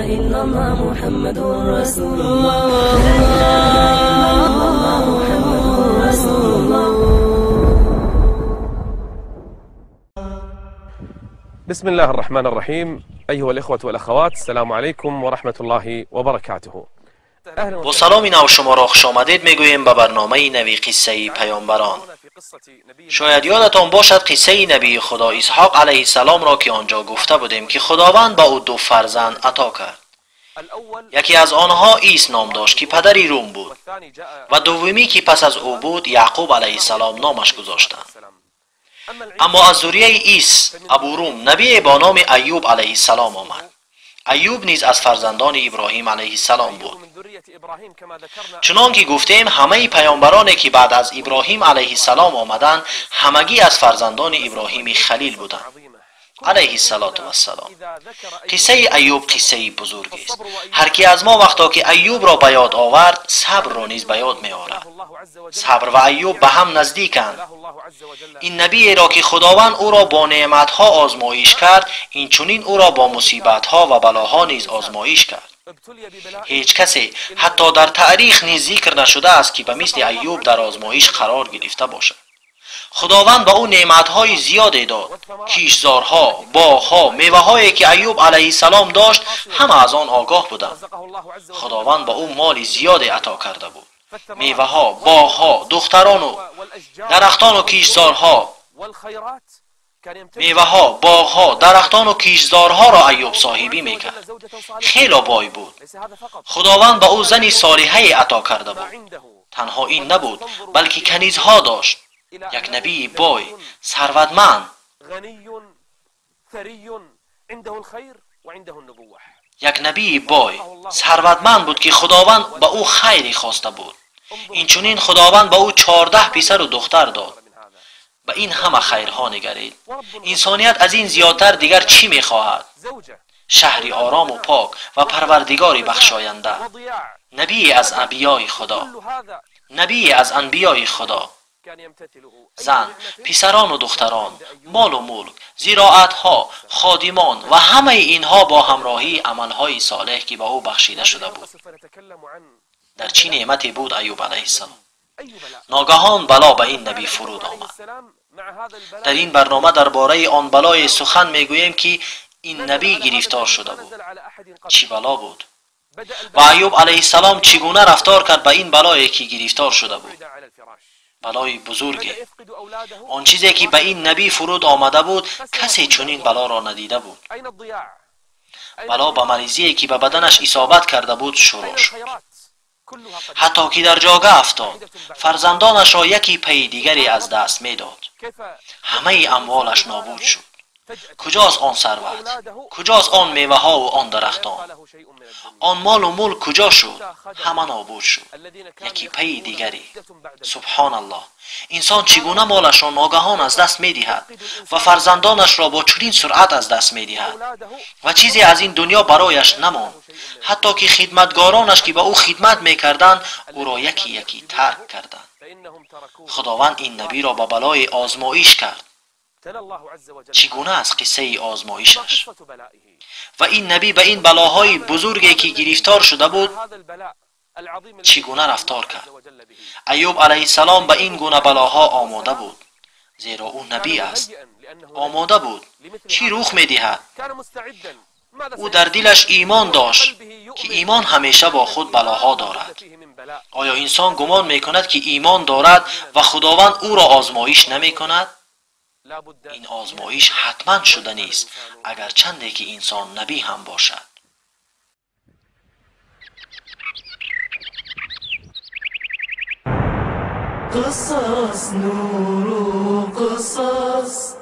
إلا الله محمد رسول الله لا إله إلا الله محمد رسول الله. بسم الله الرحمن الرحيم. أيها الإخوة والأخوات، السلام عليكم ورحمة الله وبركاته. با سلام نو شما را خوش آمدید میگوییم به برنامه نوی قصه پیامبران. شاید یادتان باشد قصه نبی خدا اسحاق علیه السلام را که آنجا گفته بودیم که خداوند به او دو فرزند عطا کرد. یکی از آنها عیسی نام داشت که پدری روم بود و دومی که پس از او بود یعقوب علیه السلام نامش گذاشتند. اما از ذریه عیسی ابو روم نبی با نام ایوب علیه السلام آمد. ایوب نیز از فرزندان ابراهیم علیه السلام بود. چنان که گفتیم همه پیامبرانی که بعد از ابراهیم علیه السلام آمدند همگی از فرزندان ابراهیم خلیل بودند علیه السلام. قصه ایوب قصه بزرگی است. هر کی از ما وقتا که ایوب را به یاد آورد صبر را نیز به یاد می آورد. صبر و ایوب به هم نزدیکند. این نبی را که خداوند او را با نعمتها آزمایش کرد، این چنین او را با مصیبتها و بلاها نیز آزمایش کرد. هیچ کسی حتی در تاریخ نیز ذکر نشده است که به مثل ایوب در آزمایش قرار گرفته باشد. خداوند به او نعمتهای زیادی داد. کشتزارها، باغها، میوه‌هایی که ایوب علیه السلام داشت همه از آن آگاه بودند. خداوند به او مال زیادی عطا کرده بود. میوه‌ها، باغها، دختران و درختان و کشتزارها، میوه‌ها، باغها، درختان و کشتزارها را ایوب صاحبی میکرد. خیلی بای بود. خداوند به او زنی صالحه عطا کرده بود. تنها این نبود بلکه کنیزها داشت. یک نبی بای، ثروتمند، یک نبی بای ثروتمند بود که خداوند به او خیری خواسته بود. این چنین خداوند به او 14 پسر و دختر داد. به این همه خیرها نگرید. انسانیت از این زیادتر دیگر چی میخواهد؟ شهری آرام و پاک و پروردگاری بخشاینده. نبی از انبیای خدا، نبی از انبیای خدا. زن، پسران و دختران، مال و ملک، زراعتها، خادمان و همه اینها با همراهی عملهای صالح که به او بخشیده شده بود. در چی نعمتی بود ایوب علیه السلام؟ ناگهان بلا به این نبی فرود آمد. در این برنامه درباره آن بلای سخن میگوییم که این نبی گرفتار شده بود. چی بلا بود؟ و ایوب علیه السلام چگونه رفتار کرد به این بلایی که گرفتار شده بود؟ بلای بزرگی. آن چیزی که به این نبی فرود آمده بود کسی چنین بلا را ندیده بود. بلا به مریضی که به بدنش اصابت کرده بود شروع شد، حتی که در جاگه افتاد. فرزندانش را یکی پی دیگری از دست میداد. همه اموالش نابود شد. کجاست آن ثروت؟ کجاست آن میوه ها و آن درختان؟ آن مال و ملک کجا شد؟ همه نابود شد، یکی پی دیگری. سبحان الله. انسان چگونه مالش را ناگهان از دست میدهد و فرزندانش را با چنین سرعت از دست میدهد و چیزی از این دنیا برایش نماند، حتی که خدمتگارانش که به او خدمت میکردند او را یکی یکی ترک کردند. خداوند این نبی را به بلای آزمایش کرد. چگونه از قصه آزمایشش؟ و این نبی به این بلاهای بزرگی که گرفتار شده بود چگونه رفتار کرد؟ ایوب علیه السلام به این گونه بلاها آماده بود، زیرا او نبی است. آماده بود. چی رخ میدهد؟ او در دلش ایمان داشت که ایمان همیشه با خود بلاها دارد. آیا انسان گمان میکند که ایمان دارد و خداوند او را آزمایش نمیکند؟ این آزمایش حتما شدنی است، اگر چنده که انسان نبی هم باشد. قصص نور قصص،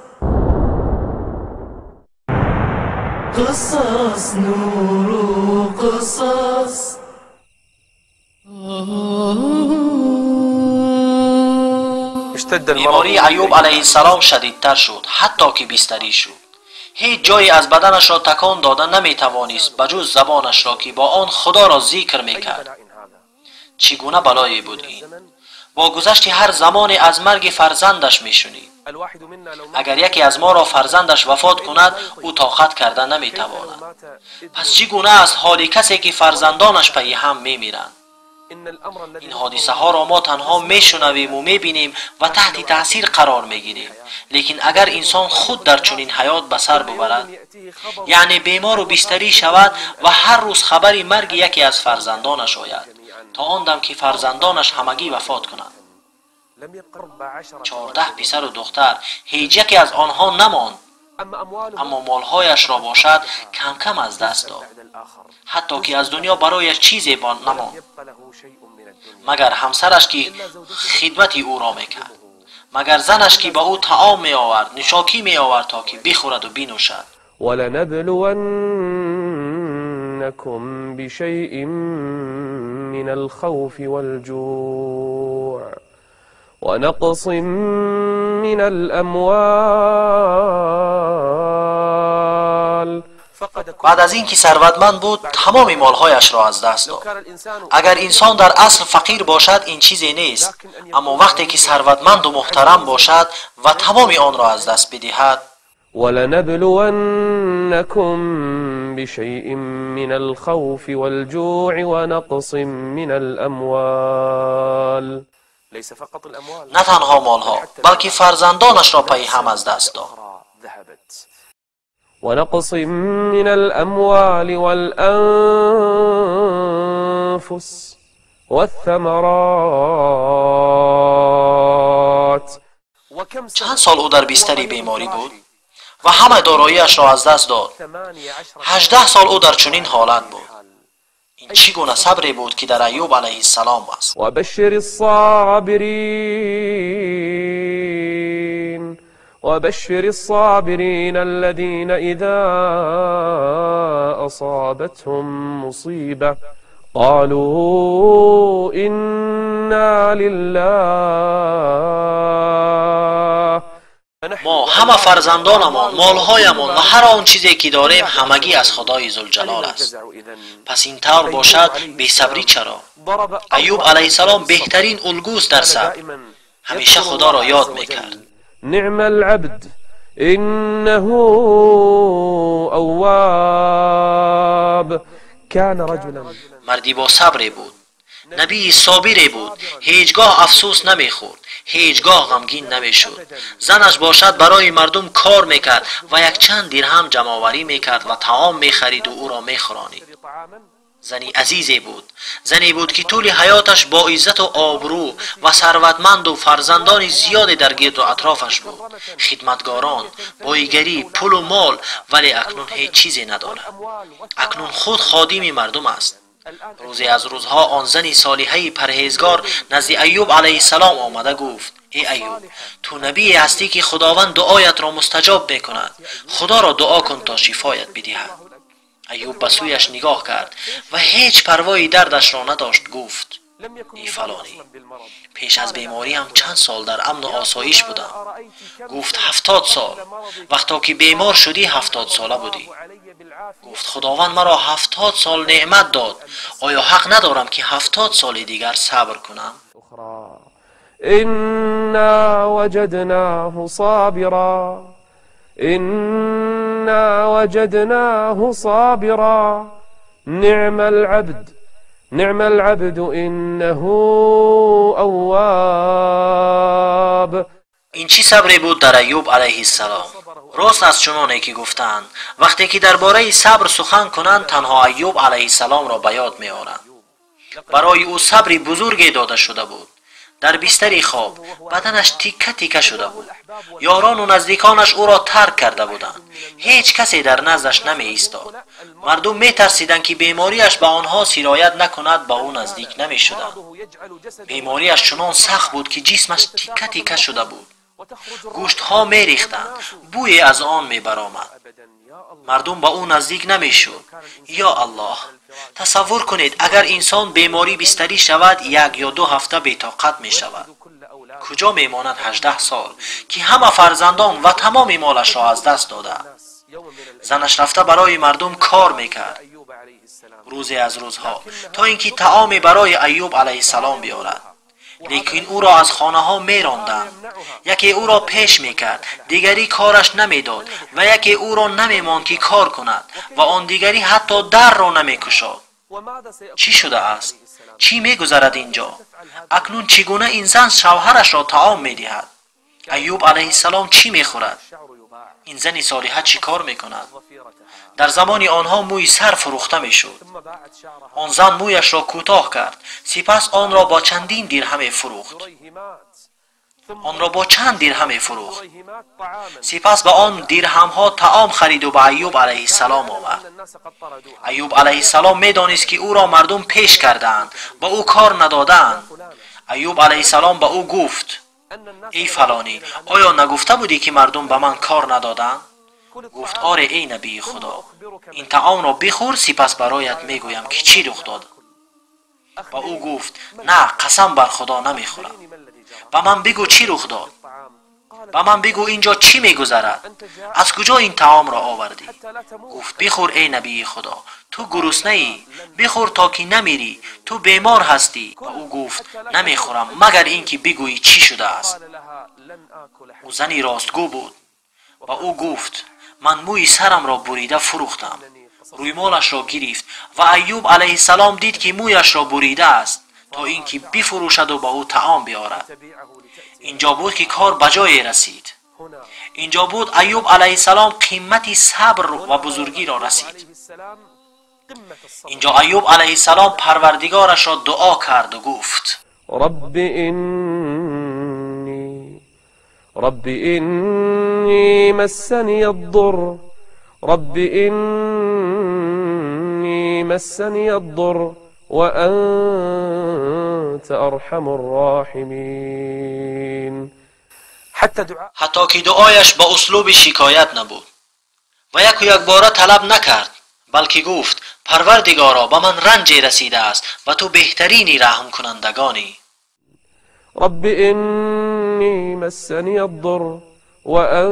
قصص نور قصص. بیماری ایوب علیه السلام شدیدتر شد، حتی که بستری شد. هیچ جایی از بدنش را تکان داده نمیتوانست بجز زبانش را که با آن خدا را ذکر میکرد. چگونه بلایی بود این؟ با گذشت هر زمانی از مرگ فرزندش میشنید. Агар яке аз моро фарзандаш вафот кунад, ӯ тоқат карда наметавонад. Пас чӣ гуна аст ҳоли касе ки фарзандонаш пайи ҳам мемиранд? Ин ҳодисаҳоро мо танҳо мешунавем-у мебинем ва таҳти таъсир қарор мегирем. Лекин агар инсон худ дар чунин ҳаёт ба сар бубарад, яъне бемору бистарӣ шавад ва ҳар рӯз хабари марги яке аз фарзандонаш ояд, то он дам ки фарзандонаш ҳамагӣ вафот кунанд. 14 писару духтар, ҳеҷ яке аз онҳо намонд, аммо молҳояшро бошад кам-кам аз даст дод, ҳатто ки аз дунё барояш чизе намонд, магар ҳамсараш ки хидмати ӯро мекард, магар занаш ки ба ӯ таом меовард, нӯшокӣ меовард то ки бихӯраду бинӯшад. ولنبلونكم بشيء من الخوف والجوع ونقص من الأموال. بعد از اینکه ثروتمند بود تمام مالهایش را از دست داد. اگر انسان در اصل فقیر باشد این چیزی نیست، اما وقتی که ثروتمند و محترم باشد و تمام آن را از دست بدهد. ولنبلونكم بشيء من الخوف والجوع ونقص من الأموال. نه تنها مالها بلکه فرزندانش را پی هم از دست داد. ونقص من الأموال والأنفس والثمرات. چند سال او در بستر بیماری بود و همه داراییش را از دست داد. 18 سال او در چنین حالت بود. این چی گونه صبری بود که در ایوب علیه السلام است. وبشر الصابرین وبشر الصابرين الذين إذا أصابتهم مصيبة قالوا إنا لله. ما همه فرزندانمان، مالهایمان و هر آن چیزی که داریم همگی از خدای ذوالجلال است. پس این طور باشد بی‌صبری چرا؟ ایوب علیه السلام بهترین الگوست در صبر. همیشه خدا را یاد میکرد. نعم العبد إنه أواب. كان رجلا مردی با صبر بود، نبی صابری بود، هیچگاه افسوس نمیخورد، هیچگاه غمگین نمیشد. زنش باشد برای مردم کار میکرد و یک چند درهم جمع‌آوری میکرد و طعام میخرید و او را میخورانید. زنی عزیزی بود، زنی بود که طول حیاتش با عزت و آبرو و ثروتمند و فرزندان زیادی در گرد و اطرافش بود، خدمتگاران، بایگری، پول و مال، ولی اکنون هیچ چیزی ندارد. اکنون خود خادم مردم است. روزی از روزها آن زن صالحه پرهیزگار نزد ایوب علیه السلام آمده گفت: ای ایوب، تو نبی هستی که خداوند دعایت را مستجاب میکند، خدا را دعا کن تا شفایت بدهد. ایوب به سویش نگاه کرد و هیچ پروای دردش را نداشت. گفت: ای فلانی، پیش از بیماری هم چند سال در امن و آسایش بودم. گفت: 70 سال. وقتا که بیمار شدی 70 ساله بودی. گفت: خداوند مرا 70 سال نعمت داد، آیا حق ندارم که 70 سال دیگر صبر کنم؟ إنا وجدناه صابرا إنا وجدناه صابرا نعم العبد نعم العبد إنه أواب. این چی صبری بود در ایوب علیه السلام؟ راست از چنانه که گفتند وقتی که درباره صبر سخن کنند تنها ایوب علیه السلام را به یاد می‌آورند. برای او صبری بزرگی داده شده بود. در بستر خواب بدنش تیکه تیکه شده بود. یاران و نزدیکانش او را ترک کرده بودند. هیچ کسی در نزدش نمی ایستاد. مردم می ترسیدند که بیماریش به آنها سرایت نکند، به او نزدیک نمی شدند. بیماریش چنان سخت بود که جسمش تیکه تیکه شده بود. گوشت ها می ریختند، بوی از آن می برآمد. مردم به او نزدیک نمی شد. یا الله، تصور کنید اگر انسان بیماری بستری شود 1 یا 2 هفته بی‌طاقت می شود. کجا می ماند 18 سال که همه فرزندان و تمام مالش را از دست داده. زنش رفته برای مردم کار می کرد. روزی از روزها تا اینکه طعامی برای ایوب علیه السلام بیارد. Лекин ӯро аз хонаҳо меронданд. Яке ӯро пеш мекард, дигари кораш намедод ва яке ӯро намемонд ки кор кунад ва он дигари ҳатто дарро намекушод. Чӣ шудааст? Чӣ мегузарад инҷо? Акнун чӣ гуна ин зан шавҳарашро таом медиҳад? Айюб алайҳиссалом чӣ мехӯрад? Ин зани солиҳа чӣ кор мекунад? Дар замони онҳо мӯи сар фурӯхта мешуд. Он зан мӯяшро кӯтоҳ кард, сипас онро бо чандин дирҳаме фурӯхт. Онро бо чанд дирҳаме фурӯхт. Сипас ба он дирҳамҳо таом хариду ба Айюб алайҳиссалом овард. Айюб алайҳиссалом медонист, ки ӯро мардум пеш кардаанд, ба ӯ кор надодаанд. Айюб алайҳиссалом ба ӯ гуфт: эй фалонӣ, оё нагуфта будӣ, ки мардум ба ман кор надоданд? Гуфт: оре, эй набии Худо, ин таомро бихӯр, сипас бароят мегӯям, ки чӣ рух дод. Ба ӯ гуфт: на, қасам бар Худо намехӯрам. Ба ман бигӯ чӣ рух дод. Ба ман бигӯ инҷо чӣ мегузарад. Аз куҷо ин таомро овардӣ? Гуфт: бихӯр, эй набии Худо, ту гуруснаӣ, бихӯр то ки намирӣ, ту бемор ҳастӣ. Ба ӯ гуфт: намехӯрам, магар ин ки бигӯӣ чӣ шудааст. Ӯ зани ростгӯ буд. Ба ӯ гуфт: ман мӯи сарамро бурида фурӯхтам. Рӯймолашро гирифт ва Айюб алайҳиссалом дид, ки мӯяшро буридааст, то ин ки бифурӯшаду ба ӯ таом биёрад. Инҷо буд, ки кор ба ҷое расид. Инҷо буд Айюб алайҳиссалом қимати сабр ва бузургиро расид. Инҷо Айюб алайҳиссалом парвардигорашро дуо карду гуфт: رب إني مسني الضر رب إني مسني الضر وأنت أرحم الراحمين. ҳатто ки дуояш ба услуби шикоят набуд ва яку якбора талаб накард, балки гуфт: парвардигоро, ба ман ранҷе расидааст ва ту беҳтарини раҳмкунандагонӣ. رب إني مسني الضر وأنت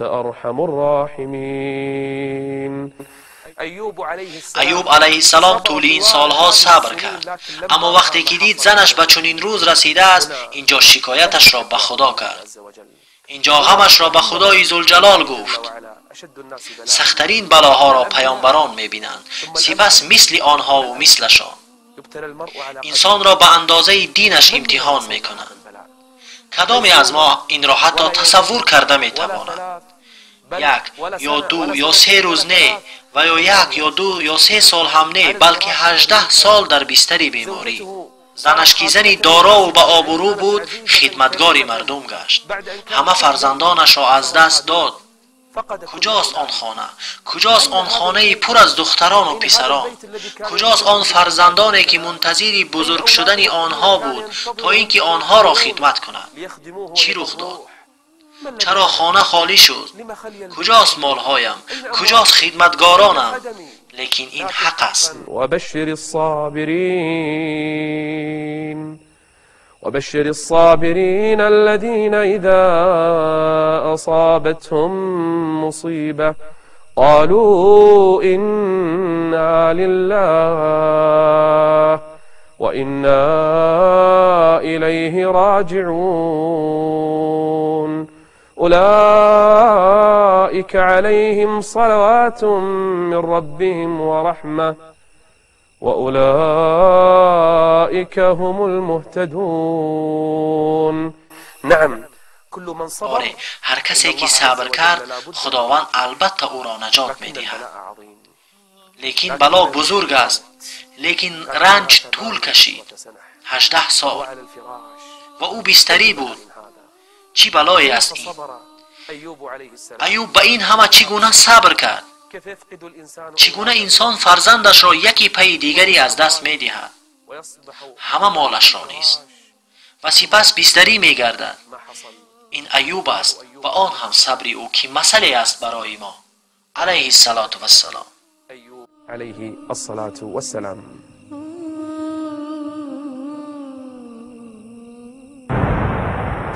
أرحم الراحمين. Айюб алайҳиссалом тӯли ин солҳо сабр кард, аммо вақте ки дид занаш ба чунин рӯз расидааст, инҷо шикояташро ба Худо кард. Инҷо ғамашро ба Худои Зулҷалол гуфт. Сахттарин балоҳоро паёмбарон мебинанд, сипас мисли онҳову мислашон. Инсонро ба андозаи динаш имтиҳон мекунанд. Кадоме аз мо инро ҳатто тасаввур карда метавонад? Як ё ду ё се рӯз не, ва ё як ё ду ё се сол ҳам не, балки 18 сол дар бистари беморӣ. Занаш ки зани дорову ба обрӯ буд, хидматгори мардум гашт. Ҳама фарзандонашро аз даст дод. Куҷост он хона? Куҷост он хонаи пур аз духтарону писарон? Куҷост он фарзандоне, ки мунтазири бузург шудани онҳо буд, то ин ки онҳоро хидмат кунад? Чӣ рух дод? Чаро хона холӣ шуд? Куҷост молҳоям? Куҷост хидматгоронам? Лекин ин ҳақ аст. وبشر الصابرين الذين إذا أصابتهم مصيبة قالوا إنا لله وإنا إليه راجعون أولئك عليهم صلوات من ربهم ورحمة وأولئك هم المهتدون. نعم، آره، هر کسی که صبر کرد خداوند البته او را نجات می‌دهد. لیکن بلا بزرگ است، لیکن رنج طول کشید، 18 سال، و او بستری بود. چی بلایی است این؟ ایوب به این همه چگونه صبر کرد؟ چگونه انسان فرزندش را یکی پی دیگری از دست می‌دهد؟ همه مالش را نیست و سپس بستری می‌گردد. این ایوب است و آن هم صبر او که مثلی است برای ما، علیه الصلاة والسلام. علیه الصلاة والسلام.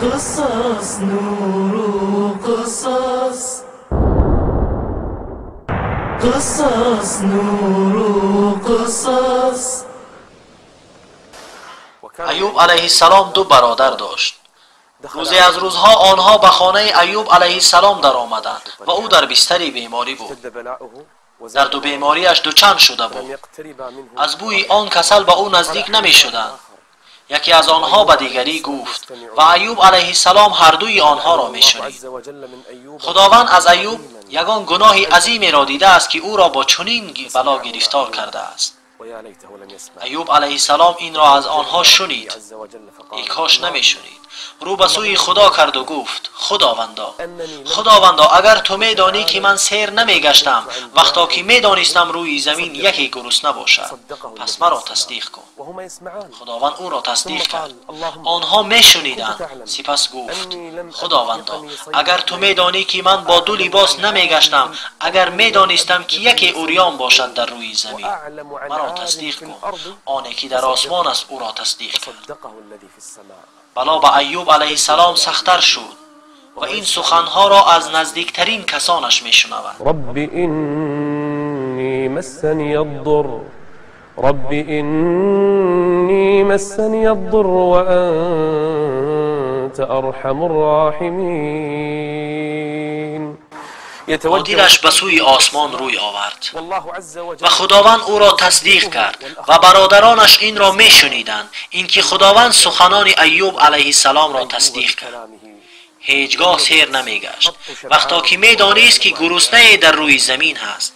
قصص نور قصص، قصص نور قصص. Аюб алайҳиссалом ду бародар дошт. Рӯзе аз рӯзҳо онҳо ба хонаи Аюб алайҳиссалом даромаданд ва ӯ дар бистари беморӣ буд. Дарду бемориаш дучанд шуда буд. Аз бӯи он касал ба ӯ наздик намешуданд. Яке аз онҳо ба дигарӣ гуфт ва Аюб алайҳиссалом ҳардуи онҳоро мешунид. Худованд аз Аюб ягон гуноҳи азимеро дидааст, ки ӯро бо чунин бало гирифтор кардааст. Аюб алайҳиссалом инро аз онҳо шунид. Эй кош намешунид. Рӯ ба сӯи Худо карду гуфт: Худовандо, Худовандо, агар ту медонӣ, ки ман сер намегаштам, вақто ки медонистам рӯи замин яке гурусна бошад, пас маро тасдиқ кун. Худованд ӯро тасдиқ кард. Онҳо мешуниданд. Сипас гуфт: Худовандо, агар ту медонӣ, ки ман бо ду либос намегаштам, агар медонистам, ки яке урён бошад дар рӯи замин, маро тасдиқ кун. Оне ки дар осмон аст, ӯро тасдиқ кард. Бало ба Аюб алайҳиссалом сахттар шуд ва ин суханҳоро аз наздиктарин касонаш мешунавад. رب إني مسني الضر رب إني مسني الضر وأنت أرحم الراحمين. Бо дилаш ба сӯи осмон рӯй овард ва Худованд ӯро тасдиқ кард ва бародаронаш инро мешуниданд, ин ки Худованд суханони Аюб алайҳиссаломро тасдиқ кард. Ҳеҷ гоҳ сер намегашт, вақто ки медонист, ки гуруснае дар рӯи замин ҳаст,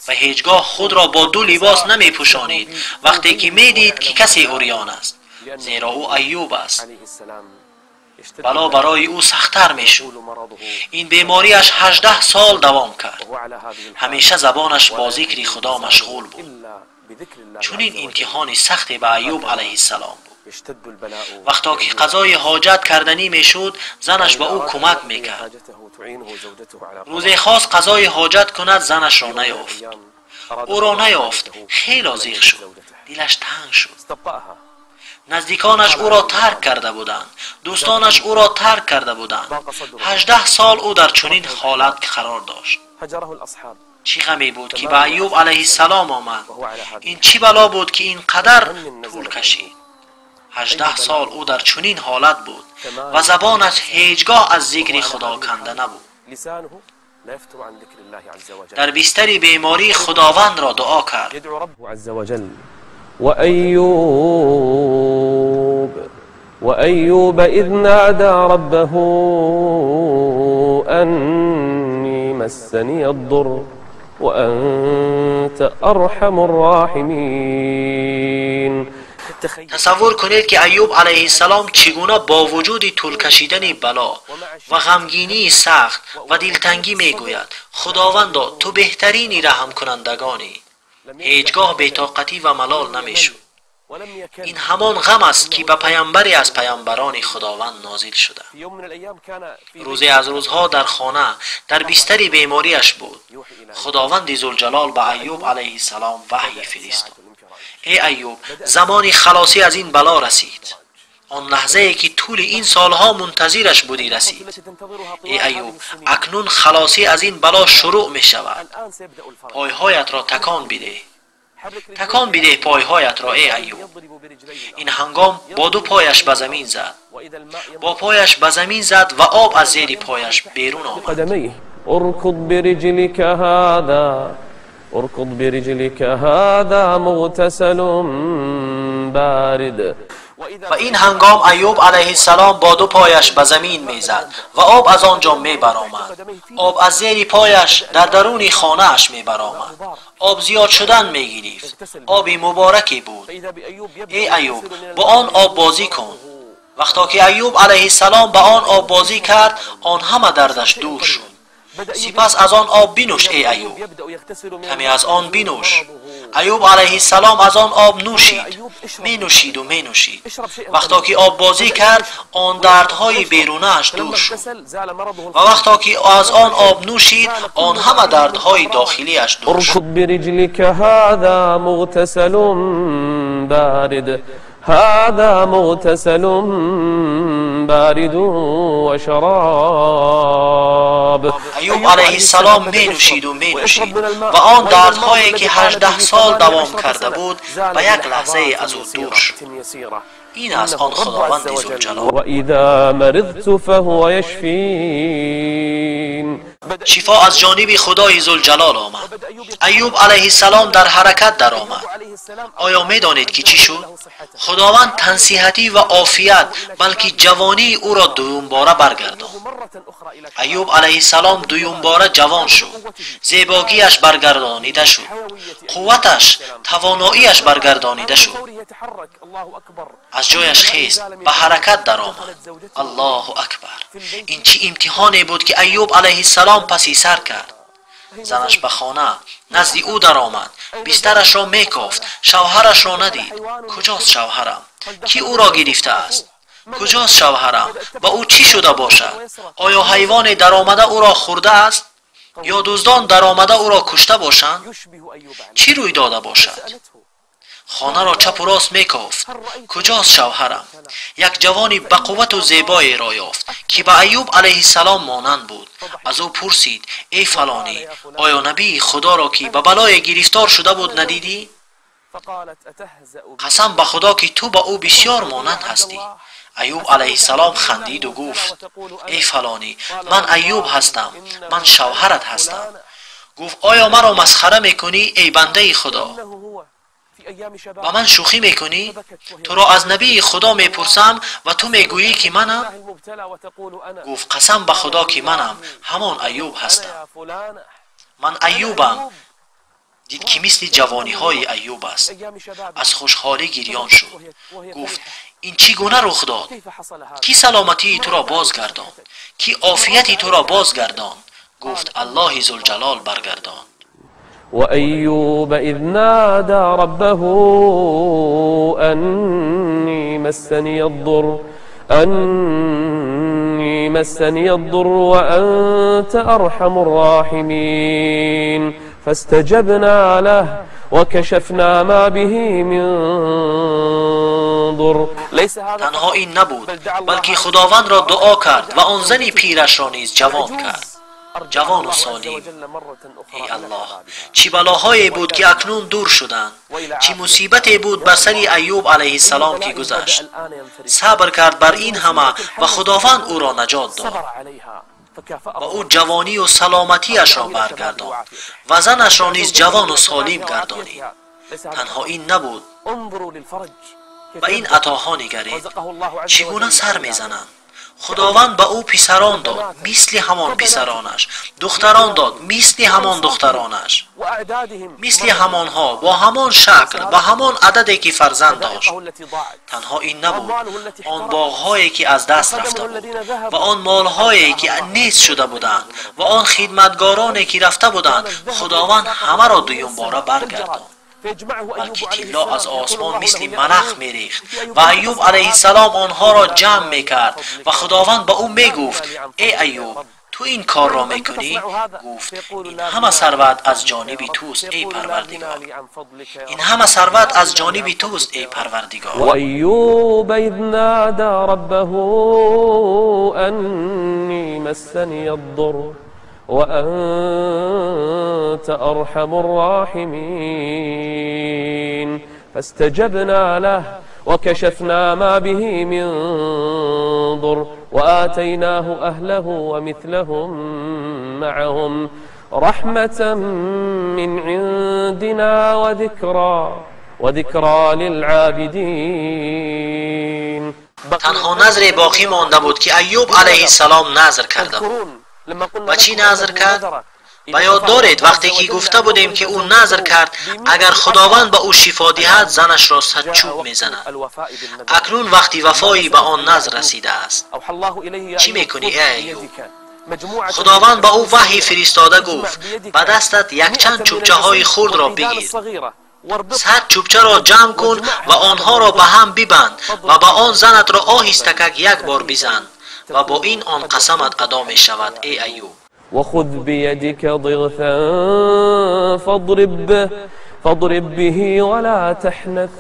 ва ҳеҷ гоҳ худро бо ду либос намепӯшонид, вақте ки медид, ки касе урён аст, зеро ӯ Аюб аст. Бало барои ӯ сахттар мешуд. Ин бемориаш 18 сол давом кард. Ҳамеша забонаш бо зикри Худо машғул буд. Чунин имтиҳони сахте ба Аюб алайҳиссалом буд. Вақто ки қазои ҳоҷат карданӣ мешуд, занаш ба ӯ кӯмак мекард. Рӯзе хост қазои ҳоҷат кунад, занашро наёфт. Ӯро наёфт, хело зиқ шуд, дилаш танг шуд. Наздиконаш ӯро тарк карда буданд, дӯстонаш ӯро тарк карда буданд. 18 сол ӯ дар чунин ҳолат қарор дошт. Чӣ ғаме буд, ки ба Аюб алайҳиссалом омад? Ин чӣ бало буд, ки ин қадар тӯл кашид? 18 сол ӯ дар чунин ҳолат буд ва забонаш ҳеҷ гоҳ аз зикри Худо канда набуд. Дар бистари беморӣ Худовандро дуо кард. عز وجل وأيوب وأيوب إذ نادى ربه أني مسني الضر وأنت أرحم الراحمين. Тасаввур кунед, ки Аюб алайҳиссалом чӣ гуна бо вуҷуди тӯл кашидани бало ва ғамгинии сахт ва дилтангӣ мегӯяд: «Худовандо, ту беҳтарини раҳмкунандагонӣ». Ҳеҷ гоҳ бетоқатӣ ва малол намешуд. Ин ҳамон ғам аст, ки ба паямбаре аз паямбарони Худованд нозил шуда. Рӯзе аз рӯзҳо дар хона дар бистари бемориаш буд. Худованди Зулҷалол ба Аюб алайҳиссалом ваҳй фиристод: «Эй Аюб, замони халосӣ аз ин бало расид. Он лаҳзае, ки тӯли ин солҳо мунтазираш будӣ, расид. Эй Аюб, акнун халосӣ аз ин бало шурӯъ мешавад. Пойҳоятро такон бидеҳ, такон бидеҳ пойҳоятро, эй Аюб». Ин ҳангом бо ду пояш ба замин зад, бо пояш ба замин зад ва об аз зери пояш берун омад. قدميه اركض برجلك هذا اركض برجلك هذا مغتسل بارد. Ва ин ҳангом Аюб алайҳиссалом бо ду пояш ба замин мезад ва об аз он ҷо мебаромад. Об аз зери пояш дар даруни хонааш мебаромад. Об зиёд шудан мегирифт. Оби мубораке буд. «Эй Аюб, бо он об бозӣ кун». Вақто ки Аюб алайҳиссалом ба он об бозӣ кард, он ҳама дардаш дур шуд. «Сипас аз он об бинӯш, эй Аюб, каме аз он бинӯш». Аюб алайҳиссалом аз он об нӯшид, менӯшиду менӯшид. Вақто ки оббозӣ кард, он дардҳои берунааш дур шуд ва вақто ки аз он об нӯшид, он ҳама дардҳои дохилиаш дур шуд. اركض برجلك هذا مغتسل بارد هذا مغتسل بارد وشراب. Аюб алайҳиссалом менӯшиду менӯшид ва он дардҳое, ки 18 сол давом карда буд, ба як лаҳзае аз ӯ дур шуд. Ин аст он Худованди Зулҷалол. وإذا مرضت فهو يشفين. Шифо аз ҷониби Худои Зулҷалол омад. Айюб алайҳиссалом дар ҳаракат даромад. Оё медонед, ки чӣ шуд? Худованд тансиҳатӣ ва офият, балки ҷавонии ӯро дуюмбора баргардонд. Айюб алайҳиссалом дуюмбора ҷавон шуд, зебогиаш баргардонида шуд, қувваташ, тавоноиаш баргардонида шуд. Аз ҷояш хест, ба ҳаракат даромад. Аллоҳу акбар! Ин чӣ имтиҳоне буд, ки Айюб алайҳиссалом паси сар кард! Занаш ба хона назди ӯ даромад, бистарашро мекофт, шавҳарашро надид. Куҷост шавҳарам? Кӣ ӯро гирифтааст? Куҷост шавҳарам? Ба ӯ чӣ шуда бошад? Оё ҳайвоне даромада ӯро хӯрдааст ё дуздон даромада ӯро кушта бошанд? Чӣ рӯй дода бошад? Хонаро чапу рост мекофт. Куҷост шавҳарам? Як ҷавони бақуввату зебоеро ёфт, ки ба Айюб алайҳиссалом монанд буд. Аз ӯ пурсид: «Эй фалонӣ, оё набии Худоро, ки ба балое гирифтор шуда буд, надидӣ? Қасам ба Худо, ки ту ба ӯ бисёр монанд ҳастӣ». Айюб алайҳиссалом хандиду гуфт: «Эй фалонӣ, ман Айюб ҳастам, ман шавҳарат ҳастам». Гуфт: «Оё маро масхара мекунӣ, эй бандаи Худо? Ба ман шӯхӣ мекунӣ? Туро аз набии Худо мепурсам ва ту мегӯӣ, ки манам». Гуфт: «Қасам ба Худо, ки манам, ҳамон Айюб ҳастам, ман Айюбам». Дид, ки мисли ҷавониҳои Айюб аст, аз хушҳолӣ гирён шуд. Гуфт: «Ин чӣ гуна рух дод? Кӣ саломатии туро бозгардонд? Кӣ офияти туро бозгардонд?» Гуфт: «Аллоҳи Зулҷалол баргардонд». وأيوب إذ نادى ربه أني مسني الضر وأنت أرحم الراحمين، فاستجبنا له وكشفنا ما به من ضر. ليس هذا Танҳо ин набуд, балки Худовандро дуо кард ва он зани пирашро низ ҷавон кард, ҷавону солим. Эй Аллоҳ, чӣ балоҳое буд, ки акнун дур шуданд! Чӣ мусибате буд бар сари Айюб алайҳиссалом, ки гузашт! Сабр кард бар ин ҳама ва Худованд ӯро наҷот дод ва ӯ ҷавонию саломатиашро баргардонд ва занашро низ ҷавону солим гардонид. Танҳо ин набуд. Ба ин атоҳо нигаред, чӣ гуна сар мезананд! Худованд ба ӯ писарон дод, мисли ҳамон писаронаш, духтарон дод, мисли ҳамон духтаронаш, мисли ҳамонҳо, бо ҳамон шакл, ба ҳамон ададе, ки фарзанд дошт. Танҳо ин набуд. Он боғҳое, ки аз даст рафта буд, ва он молҳое, ки нест шуда буданд, ва он хидматгороне, ки рафта буданд, Худованд ҳамаро дуюмбора баргардонд, балки тилло аз осмон мисли малах мерехт ва Айюб алайҳиссалом онҳоро ҷамъ мекард ва Худованд ба ӯ мегуфт: «Эй Айюб, ту ин корро мекунӣ?» Гуфт: «Ин ҳама сарват аз ҷониби туст, эй Парвардигор, ин ҳама сарват аз ҷониби туст, эй Парвардигор». وأيوب إذ نادى ربه أني مسني الضر وأنت أرحم الراحمين، فاستجبنا له وكشفنا ما به من ضر وآتيناه أهله ومثلهم معهم رحمة من عندنا وذكرى للعابدين. Танҳо назре боқӣ монда буд, ки Айюб алайҳиссалом назр карда буд. Ва чӣ назр кард! Ба ёд доред, вақте ки гуфта будем, ки ӯ назр кард, агар Худованд ба ӯ шифо диҳад, занашро садчӯб мезанад? Акнун вақти вафоӣ ба он назр расидааст. Чӣ мекунӣ, эй Айюб? Худованд ба ӯ ваҳй фиристода гуфт: «Ба дастат якчанд чӯбчаҳои хурдро бигир, 100 чӯбчаро ҷамъ кун ва онҳоро ба ҳам бибанд ва ба он занатро оҳистакак як бор бизан ва бо ин он қасамат адо мешавад, эй Айюб». وخذ بيدك ضغثا فاضرب به ولا تحنث،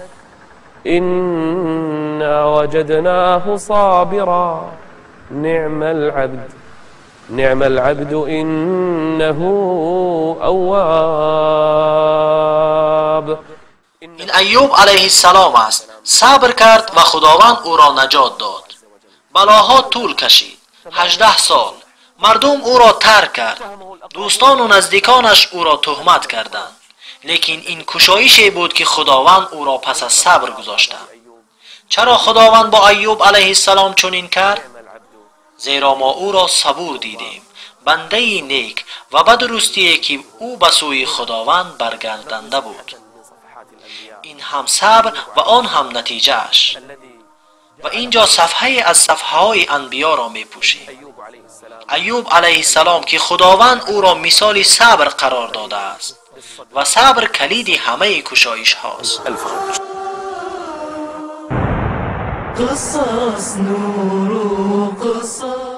إنا وجدناه صابرا، نعم العبد، نعم العبد، إنه أواب. Ин Айюб алайҳиссалом аст. Сабр кард ва Худованд ӯро наҷот дод. Балоҳо тӯл кашид, 18 сол. Мардум ӯро тарк кард, дӯстону наздиконаш ӯро туҳмат карданд. Лекин ин кушоише буд, ки Худованд ӯро пас аз сабр гузошта. Чаро Худованд бо Айюб алайҳиссалом чунин кард? Зеро мо ӯро сабур дидем, бандаи нек ва ба дурустие, ки ӯ ба сӯи Худованд баргарданда буд. Ин ҳам сабр ва он ҳам натиҷааш. Ва ин ҷо сафҳае аз сафҳаҳои анбиёро мепӯшем. Айюб алайҳиссалом, ки Худованд ӯро мисоли сабр қарор додааст ва сабр калиди ҳамаи кушоишҳост. Қисос нуру қисос.